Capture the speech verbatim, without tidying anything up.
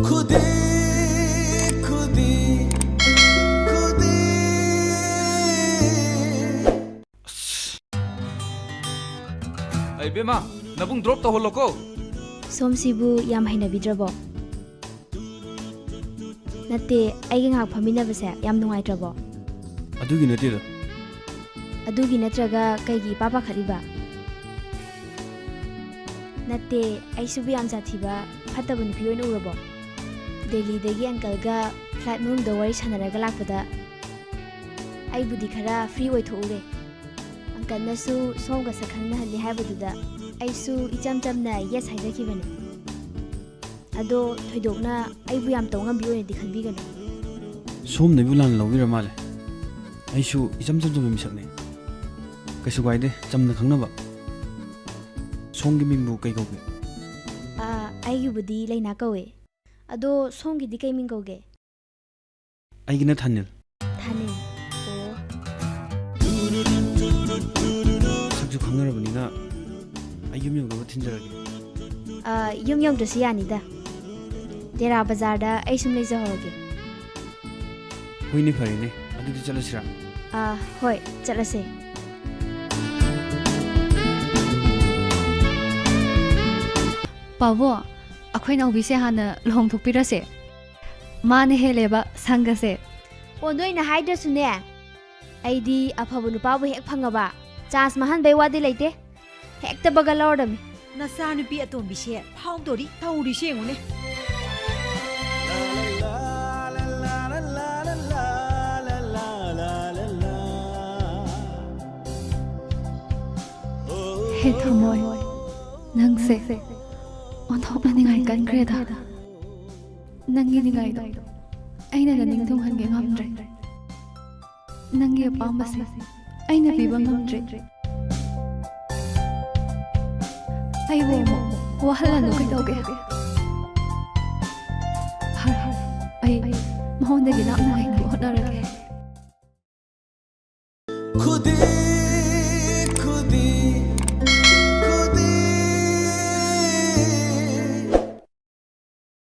ꯈꯨꯗꯤ, ꯈꯨꯗꯤ, ꯈꯨꯗꯤ꯫ ꯑꯩ ꯏꯕꯦꯝꯃ, ꯅꯕꯨꯡ drop ꯇꯧꯍꯜꯂꯣꯀꯣ꯫ ꯁꯣꯝꯁꯤꯕꯨ ꯌꯥꯝ ꯍꯩꯅꯕꯤꯗ꯭ꯔꯕꯣ? ꯅꯠꯇꯦ, ꯑꯩꯒ ꯉꯥꯏꯍꯥꯛ ꯐꯝꯃꯤꯟꯅꯕꯁꯦ ꯌꯥꯝ ꯅꯨꯡꯉꯥꯏꯇ꯭ꯔꯕꯣ? ꯑꯗꯨꯒꯤ ꯅꯠꯇꯦꯗ꯫ ꯑꯗꯨꯒꯤ ꯅꯠꯇ꯭ꯔꯒ ꯀꯩꯒꯤ ꯏꯄꯥ ꯄꯥꯈꯠꯂꯤꯕ? ꯅꯠꯇꯦ, ꯑꯩꯁꯤꯕꯨ ꯌꯥꯝ ꯁꯥꯊꯤꯕ, ꯐꯠꯇꯕ ꯅꯨꯄꯤ ꯑꯣꯏꯅ ꯎꯔꯕꯣ? ꯗꯦꯜꯂꯤꯗꯒꯤ uncleꯒ flight ꯃꯅꯨꯡꯗ ꯋꯥꯔꯤ ꯁꯥꯟꯅꯔꯒ ꯂꯥꯛꯄꯗ ꯑꯩꯕꯨꯗꯤ ꯈꯔ free ꯑꯣꯏꯊꯣꯛꯎꯔꯦ꯫ Uncleꯅꯁꯨ ꯁꯣꯝꯒ ꯁꯛ ꯈꯪꯅꯍꯜꯂꯤ ꯍꯥꯏꯕꯗꯨꯗ ꯑꯩꯁꯨ ꯏꯆꯝ ꯆꯝꯅ yes ꯍꯥꯏꯖꯈꯤꯕꯅꯤ꯫ ꯑꯗꯣ ꯊꯣꯏꯗꯣꯛꯅ ꯑꯩꯕꯨ ꯌꯥꯝ ꯇꯧ ꯉꯝꯕꯤ ꯑꯣꯏꯅꯗꯤ ꯈꯟꯕꯤꯒꯅꯨ꯫ ꯁꯣꯝꯅ ꯑꯩꯕꯨ ꯂꯥꯟꯅ ꯂꯧꯕꯤꯔ ꯃꯥꯜꯂꯦ꯫ ꯑꯩꯁꯨ ꯏꯆꯝ ꯆꯝꯖꯕ ꯃꯤꯁꯛꯅꯤ꯫ ꯀꯩꯁꯨ ꯀꯥꯏꯗꯦ, ꯆꯝꯅ ꯈꯪꯅꯕ꯫ ꯁꯣꯝꯒꯤ ꯃꯤꯡꯕꯨ ꯀꯩ ꯀꯧꯒꯦ? ꯑꯥ, ꯑꯩꯒꯤꯕꯨꯗꯤ ꯂꯩꯅꯥ ꯀꯧꯋꯦ꯫ ꯑꯗꯣ ꯁꯣꯝꯒꯤꯗꯤ ꯀꯩ ꯃꯤꯡ ꯀꯧꯒꯦ? ꯑꯩꯒꯤꯅ ꯊꯥꯅꯤꯜ꯫ ꯊꯥꯅꯤꯜ꯫ ꯑꯣ꯫ ꯁꯛꯁꯨ ꯈꯪꯅꯔꯕꯅꯤꯅ ꯑꯩ ꯌꯨꯝ ꯌꯧꯅꯕ ꯊꯤꯟꯖꯔꯒꯦ꯫ ꯑ, ꯌꯨꯝ ꯌꯧꯗ꯭ꯔꯁꯨ ꯌꯥꯅꯤꯗ꯫ ꯇꯦꯔꯥ ꯕꯖꯥꯔꯗ ꯑꯩ ꯁꯨꯝ ꯂꯩꯖꯍꯧꯔꯒꯦ꯫ ꯍꯣꯏꯅꯦ, ꯐꯔꯦꯅꯦ꯫ ꯑꯗꯨꯗꯤ ꯆꯠꯂꯁꯤꯔꯥ? ꯑ, ꯍꯣꯏ, ꯆꯠꯂꯁꯦ꯫ ꯄꯥꯕꯣ, ꯑꯩꯈꯣꯏ ꯅꯥꯎꯕꯤꯁꯦ ꯍꯥꯟꯅ ꯂꯨꯍꯣꯡꯊꯣꯛꯄꯤꯔꯁꯦ꯫ ꯃꯥꯅ ꯍꯦꯜꯂꯦꯕ ꯁꯪꯒꯁꯦ꯫ ꯑꯣ, ꯅꯣꯏꯅ ꯍꯥꯏꯗ꯭ꯔꯁꯨꯅꯦ, ꯑꯩꯗꯤ ꯑꯐꯕ ꯅꯨꯄꯥꯕꯨ ꯍꯦꯛ ꯐꯪꯉꯕ chance ꯃꯥꯡꯍꯟꯕꯩ ꯋꯥꯗꯤ ꯂꯩꯇꯦ꯫ ꯍꯦꯛꯇ ꯕꯒ ꯂꯧꯔꯗꯝꯃꯤ꯫ ꯅꯆꯥꯅꯨꯄꯤ ꯑꯇꯣꯝꯕꯤꯁꯦ ꯐꯥꯎꯗꯣꯔꯤ ꯇꯧꯔꯤꯁꯦ ꯌꯦꯡꯉꯨꯅꯦ꯫ ꯍꯦ ꯊꯃꯣꯏ, ꯅꯪꯁꯦ ꯑꯣꯟꯊꯣꯛꯅ ꯅꯤꯡꯉꯥꯏ ꯀꯟꯈ꯭ꯔꯦꯗ꯫ ꯅꯪꯒꯤ ꯅꯤꯡꯉꯥꯏꯗꯣ ꯑꯩꯅ ꯅꯅꯤꯡ ꯊꯨꯡꯍꯟꯒꯦ ꯉꯝꯗ꯭ꯔꯦ꯫ ꯅꯪꯒꯤ ꯑꯄꯥꯝꯕꯁꯦ ꯑꯩꯅ ꯄꯤꯕ ꯉꯝꯗ꯭ꯔꯦ꯫ ꯑꯩꯕꯨ ꯑꯃꯨꯛ ꯋꯥꯍꯜꯂꯅꯨ ꯀꯩꯗꯧꯒꯦ? ꯐꯔꯦ, ꯑꯩ ꯃꯉꯣꯟꯗꯒꯤ ꯂꯥꯞꯅ ꯂꯩꯅꯕ ꯍꯣꯠꯅꯔꯒꯦ꯫